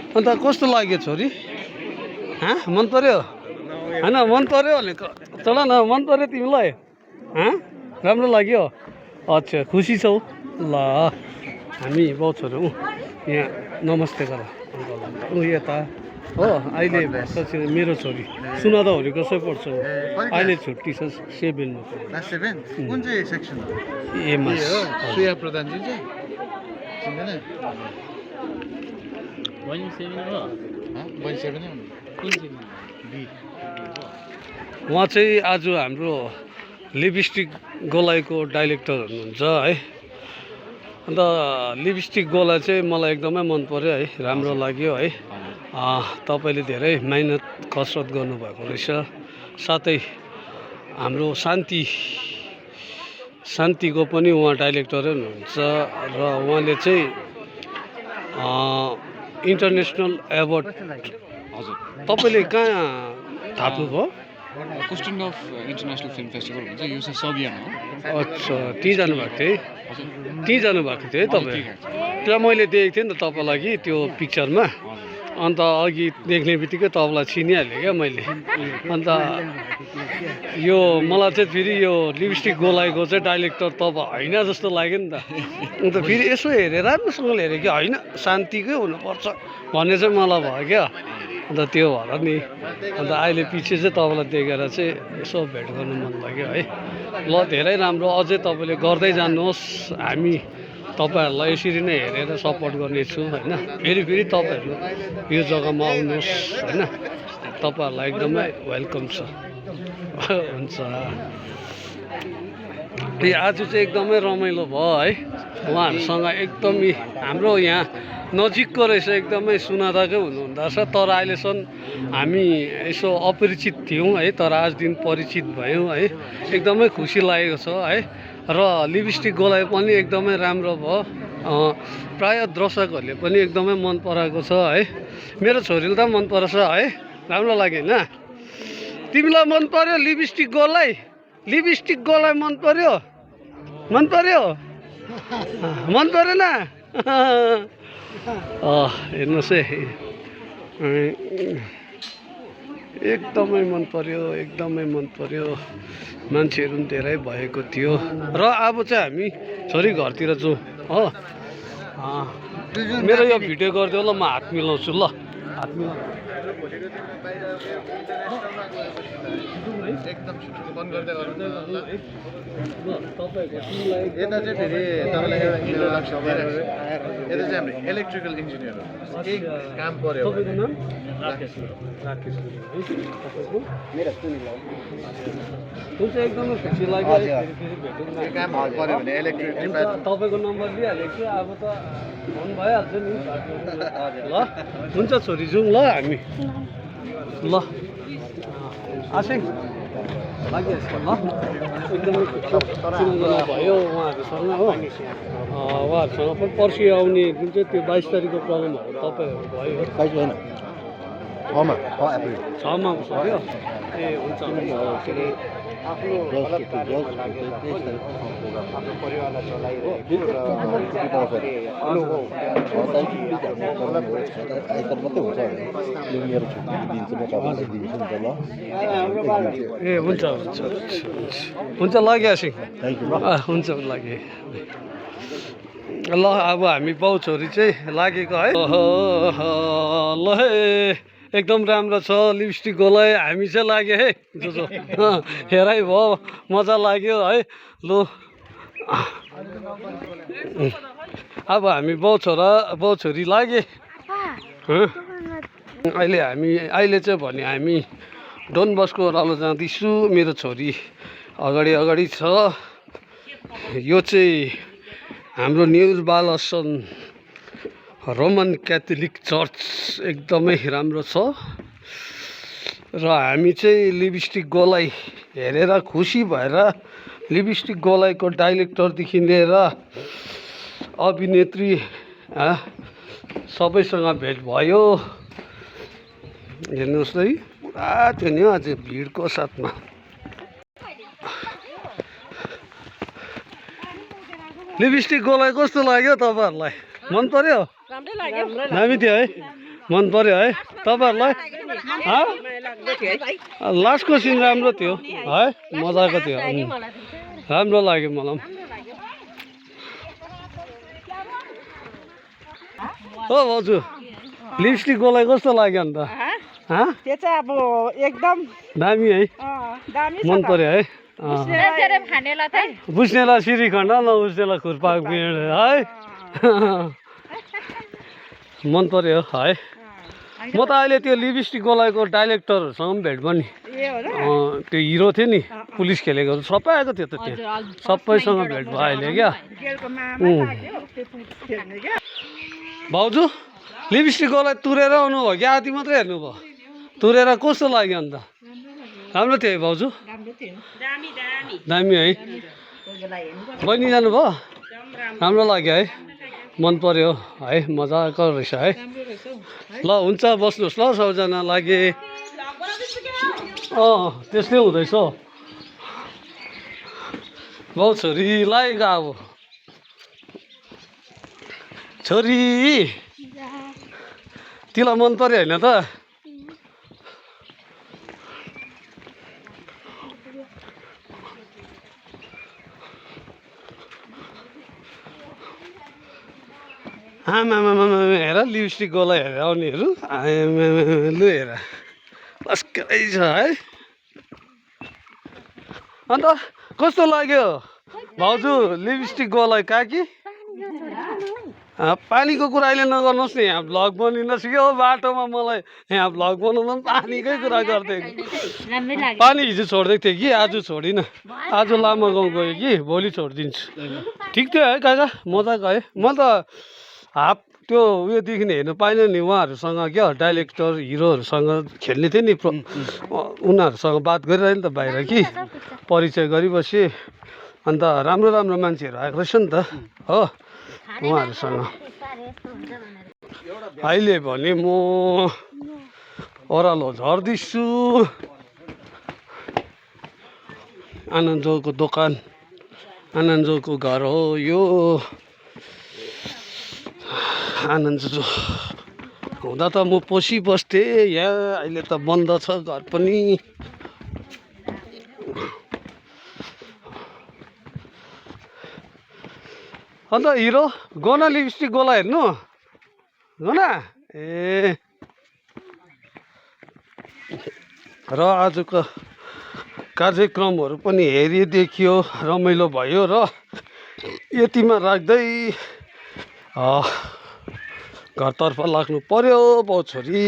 अन्त कस्तो लाग्यो छोरी मन पर्यो होइन मन पर्यो भने चल न मन पर्यो तिमीलाई राम्रो लाग्यो अच्छा खुसी छौ ल हामी बाउछोरी यहाँ नमस्ते गर यता हो अहिले भर्खर मेरो छोरी सुनादाहरू कसै पढ्छ अहिले छुट्टी छ 7मा क्लास 7 कुन चाहिँ सेक्सन हो एमा हो सुया प्रधानजी चाहिँ चिन्दैन बहिनी 7 हो बहिनी 7 नै कुन चाहिँ बी उहाँ चाहिँ आज हाम्रो लिपस्टिक गोलाइको डाइरेक्टर हुनुहुन्छ है अन्त लिपस्टिक गोलाई चाहिँ मलाई एकदमै मन पर्यो है राम्रो लाग्यो है तपाईँले धेरै मेहनत कसरत गर्नुभएको रहेछ साथै हाम्रो शान्तिको पनि उहाँ डाइरेक्टरै हुनुहुन्छ र उहाँले चाहिँ इन्टरनेसनल एवार्ड हजुर तपाईँले कहाँ थाप्नुभयो कोस्टिङ अफ इन्टरनेसनल फिल्म फेस्टिभल भन्छ यो चाहिँ सर्बियामा हो अच्छा त्यहीँ जानुभएको थियो है हजुर त्यहीँ जानुभएको थियो है तपाईँ त्यहाँ मैले देखेको थिएँ नि त तपाईँलाई कि त्यो पिक्चरमा अन्त अघि देख्ने बित्तिकै तपाईँलाई चिनिहालेँ क्या मैले अन्त यो मलाई चाहिँ फेरि यो लिपस्टिक गोलाइको चाहिँ डाइरेक्टर तपाईँ होइन जस्तो लाग्यो नि त अन्त फेरि यसो हेरेँ राम्रोसँगले हेरेँ कि होइन शान्तिकै हुनुपर्छ भन्ने चाहिँ मलाई भयो क्या अन्त त्यो भएर नि अन्त अहिले पछि चाहिँ तपाईँलाई देखेर चाहिँ यसो भेट गर्नु मन लाग्यो है ल धेरै राम्रो अझै तपाईँले गर्दै जानुहोस् हामी तपाईँहरूलाई यसरी नै हेरेर सपोर्ट गर्नेछु होइन फेरि तपाईँहरू यो जग्गामा आउनुहोस् होइन तपाईँहरूलाई एकदमै वेलकम छ हुन्छ आज चाहिँ एकदमै रमाइलो भयो है उहाँहरूसँग एकदमै हाम्रो यहाँ नजिकको रहेछ एकदमै सुनादाकै हुनुहुँदो रहेछ तर अहिलेसम्म हामी यसो अपरिचित थियौँ है तर आज दिन परिचित भयौँ है एकदमै खुसी लागेको छ है र लिपस्टिक गोलाइ पनि एकदमै राम्रो भयो प्रायः दर्शकहरूले पनि एकदमै मन पराएको छ है मेरो छोरीले त मन पराउँछ है राम्रो लाग्यो होइन तिमीलाई मन पर्यो लिपस्टिक गोलाइ मन पर्यो मन परेन हेर्नुहोस् है एकदमै मन पर्यो मान्छेहरू पनि धेरै भएको थियो र अब चाहिँ हामी छोरी घरतिर जाउँ हो मेरो यो भिडियो गरिदियो ल म हात मिलाउँछु ल हात एकदम छिटो बन्द गर्दै गर्नु यता चाहिँ फेरि तपाईँलाई एउटा इन्ट्रोडक्सन दिइरहेको छु यता चाहिँ हाम्रो इलेक्ट्रिकल इन्जिनियर हो केही काम पर्यो तपाईँको नाम राकेश मेरो सुनिल हुन्छ एकदमै खुसी लाग्यो केही काम पर्यो भने इलेक्ट्रिक डिपार्टमेन्ट तपाईँको नम्बर लिइहालेको छु अब त फोन भइहाल्छ नि ल हुन्छ छोरी जाउँ ल हामी ल आसिङ लागिहाल्छ ल एकदमै चिनाजाना भयो उहाँहरूसँग हो उहाँहरूसँग पनि पर्सि आउने जुन चाहिँ त्यो 22 तारिकको प्रोग्रामहरू तपाईँहरू भयो 22 होइन 6मा 6मा सक्यो ए हुन्छ आफ्नो गलत कार्यमा लागेर आफ्नो परिवारलाई ए हुन्छ लाग्यो सिंह हुन्छ लाग्यो ल अब हामी बाउ छोरी चाहिँ लागेको है ल एकदम राम्रो छ लिपस्टिक गोलाइ हामी चाहिँ लाग्यो है जो हेराइ भयो मजा लाग्यो है लु अब हामी बाउ छोरी लागे अहिले चाहिँ भने हामी डन बस्को ओह्रालो जाँदैछु मेरो छोरी अगाडि छ यो चाहिँ हाम्रो न्यू बालासन रोमन क्याथोलिक चर्च एकदमै राम्रो छ र हामी चाहिँ लिपस्टिक गोलाइ हेरेर खुसी भएर लिपस्टिक गोलाइको डाइरेक्टरदेखि लिएर अभिनेत्री सबैसँग भेट भयो हेर्नुहोस् है पुरा थियो नि अझै भिडको साथमा लिपस्टिक गोलाइ कस्तो लाग्यो तपाईँहरूलाई मन पर्यो दामी थियो है मन पर्यो है तपाईँहरूलाई लास्टको सिन राम्रो थियो है मजाको थियो राम्रो लाग्यो मलाई ओ भाउजू लिपस्टिक गोलाई कस्तो लाग्यो अन्त त्यो चाहिँ अब एकदम दामी है दामी मन पर्यो है खानेलाई बुझ्नेलाई श्रीखण्ड नबुझ्नेलाई खुर्पाक बिँड है मन पर्यो है म त अहिले त्यो लिपस्टिक गोलाइको डाइरेक्टरहरूसँग पनि भेट पनि त्यो हिरो थियो नि पुलिस खेलेको सबै आएको थियो त त्यो सबैसँग भेट भयो अहिले क्या भाउजू लिपस्टिक गोलाई तुरेर आउनुभयो कि आधी मात्रै हेर्नुभयो तुरेर कस्तो लाग्यो अन्त राम्रो थियो है भाउजू दामी है बहिनी जानुभयो राम्रो लाग्यो है मन पर्यो है मजाको रहेछ है ल हुन्छ बस्नुहोस् ल सबैजना लागि त्यस्तै हुँदैछ बाउ छोरीलाई अब छोरी तिमीलाई मन पर्यो होइन त आमा हेर लिपस्टिक गोला हेरेर आउनेहरू लु हेर लस्करै छ है अन्त कस्तो लाग्यो भाउजू लिपस्टिक गोलाई काकी पानीको कुरा अहिले नगर्नुहोस् न यहाँ भ्लग बनिनुहोस् कि हो बाटोमा मलाई यहाँ भ्लग बनाउनु पनि पानीकै कुरा गर्थेँ पानी हिजो छोड्दै थिएँ कि आज छोडिनँ आज लामा गाउँ गएँ कि भोलि छोडिदिन्छु ठिक थियो है काका मजाको है म त हाफ त्यो उयोदेखि हेर्नु पाइनँ नि उहाँहरूसँग क्या डाइरेक्टर हिरोहरूसँग खेल्ने थियो नि उनीहरूसँग बात गरिरहेँ नि त बाहिर कि परिचय गरिबसेँ अन्त राम्रो राम्रो मान्छेहरू आएको रहेछ नि त हो उहाँहरूसँग अहिले भने म ओह्रालो झर्दैछु आनन्दको दोकान आनन्दको घर हो यो आनन्द हुँदा त म पसी बस्थेँ यहाँ अहिले त बन्द छ घर पनि अन्त हिरो गोना लिपस्टिक गोला हेर्नु गोना ए र आजको कार्यक्रमहरू पनि हेरि देखियो रमाइलो भयो र यतिमा राख्दै घरतर्फ लाग्नु पर्यो बाउ छोरी